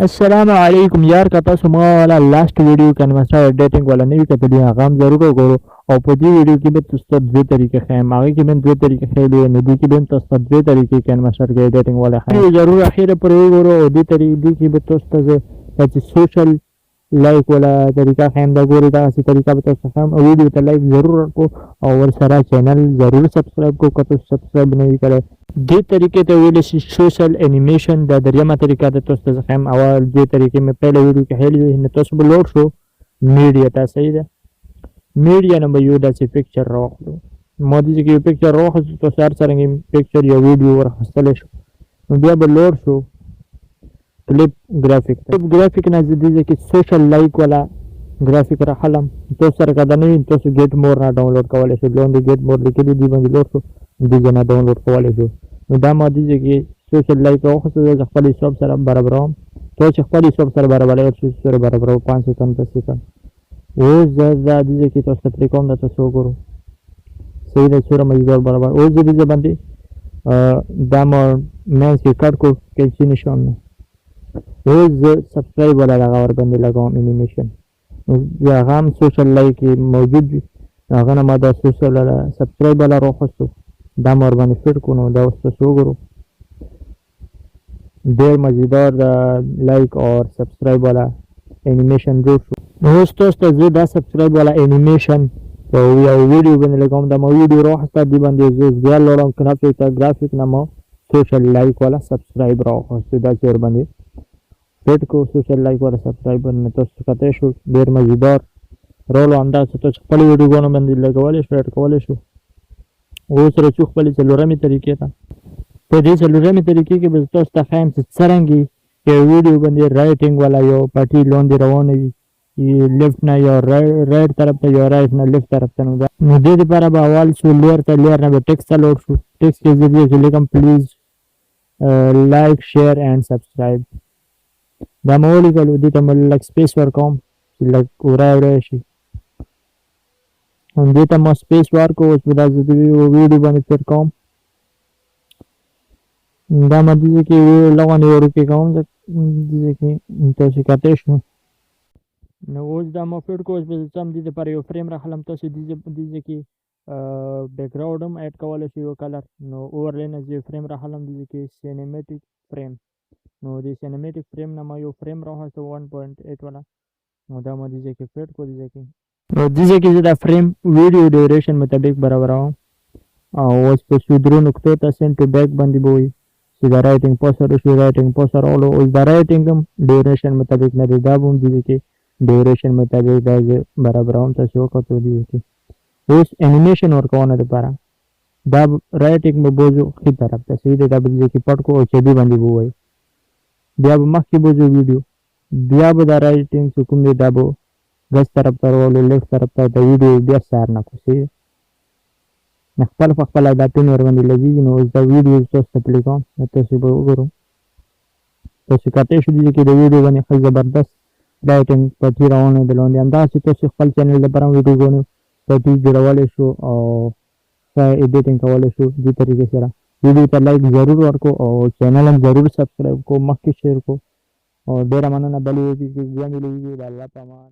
السلام علیکم یار، که تاسو ما والا last ویډیو کینواسټر ایډیټینګ والا نه وي کتلی، هغه هم ضرور وګورو. او په دې ویډیو کې به تاسو ته دوه طریقې ښیم. هغې کې به هم دوه طریقې ښیلې، نو دې کې به هم تاسو ته دوه طریقې کینواسټر کې ایډیټینګ والا ښیم. ویډیو ضرور اخیره پورې وګورو. او دې طریقې دې کې به تاسو ته زه داسې social like والا طریقه ښیم. دا ګورئ، دغسې طریقه به تاسو ته ښیم. او ویډیو ته like ضرور ورکړو او ورسره channel ضرور subscribe کړو که تاسو subscribe نه وي کړی. دې طریقې ته ویلی شي social animation. دا درېیمه طریقه ده تاسو ته زه ښیم. اول دوې طریقې مې پهله ویډیو کې ښیلې وې. نو تاسو به لوړ شو میډیا ته، صحیح ده. میډیا نه به یو داسې picture راواخلو. ما دې ځای کې یو picture راواخیستو. تاسو هر څرنګه picture یا ویډیو ورخیستلی شو. نو بیا به لوړ شو clip graphic ته. clip graphic نه زه دې ځای کې social like والا ګرافیک راخلم. تاسو سره که دا نه وي، تاسو get more نه download کولی شئ. لاندې get more لیکلي دي، باندې لوړ شو، دې ځای نه download کولی شو. نو دا ما دې ځای کې social like راوخیستو. زه خپل حساب سره برابروم. تاسو خپل حساب سره برابروئ، تاسو سره برابروم 5 second، 10 second. اوس زه دا دې ځای کې تاسو ته پرې کوم، دا تاسو وګورو. صحیح ده، څومره مزیدار برابر. اوس زه دې ځای باندې دا ما منځ کې cut کړو قیچي نشان نه. اوس زه subscribe والا دغه ورباندې لګوم انیمیشن. هغه هم social like موجود وي. هغه نه ما دا social والا subscribe والا راوخیستو، دا ما ورباندې fit کړو. نو دا اوس تاسو وګورو، ډېر مزیدار د like او subscribe والا انیمیشن جوړ شو. نو اوس تاسو ته زه دا subscribe والا انیمیشن په یو ویډیو باندې لګوم. دا ما ویډیو راوخیسته، دې باندې زه اوس بیا لاړم ګرافیک ته. ګرافیک نه ما social like والا subscribe راوخیستو، داسې ورباندې fit کړو social like والا subscribe باندې. تاسو کتی شو، ډېر مزیدار رولو. همداسې تاسو خپلې ویډیوګانو باندې لګولی شو، add کولی شو. اوس رسو خپلې څلورمې طریقې ته. په دې څلورمې طریقې کې به تاسو ته ښیم چې څرنګه یو ویډیو باندې writing والا یو پټي لاندې روانه وي، left نه یا right طرف ته یا right نه left طرف ته. نو دې لپاره به اول شو layer ته، layer نه به ټیکس ته لوړ شو. ټیکس کې زه دې کې لیکم "Please like, share and subscribe". دا مې ولیکلو. دې ته مې لږ space ورکوم چې لږ ورای ورای شي. دې ته ما space ورکړو. اوس به دا زه د ویډیو باندې fit کوم. دا ما دې کې لغونې وړوکی کوم، دې کې تاسو کتی شو. نو اوس دا ما fit کړو. اوس به زه ځم، دې لپاره یو فریم راخلم. تاسو دې ځای کې background هم add کولی شئ، یو color. نو overlay نه زه یو فریم راخلم، دې ځای کې cinematic frame. نو د cinematic frame نه ما یو فریم راوخیستو، 1.8 والا. نو دا ما دې ځای کې fit کړو دې ځای کې. نو دې ځای کې زه دا frame video duration مطابق برابروم. او اوس په شو درو نقطو ته، send to back باندې به وي چې دا writing پاس شو. writing پاس راولو. اوس دا writing هم duration مطابق نه دی، دا به هم دې ځای کې duration مطابق دا زه برابروم. تاسو وکتو دې ځای کې. اوس انیمیشن ورکونه دپاره دا writing به بوځو ښي طرف ته، صحیح دی. دا به دې ځای کې پټ کړو او چبي باندې به ووایو. بیا به مخکې بوځو ویډیو، بیا به دا writing چې کوم دی، دا به ګس طرف ته راولو، left طرف ته. د ویډیو بیا سار نه کړو، صحیح دی. خپل په خپله دا pin ورباندې لګېږي. نو اوس دا ویډیو تاسو ته play کوم، نو تاسو به وګورو. تاسو کتی شو، دې کې د ویډیو باندې ښه زبردست writing پټي روانه ده لاندې. همداسې تاسو خپل channel لپاره هم ویډیوګانو پټي جوړولی شو او ښه editing کولی شو دې طریقې سره. ویډیو ته like ضرور ورکړو او channel هم ضرور subscribe کړو، مخکې share کړو. او ډېره مننه، بلې ویډیو کې بیا ملېږو. د الله په امان.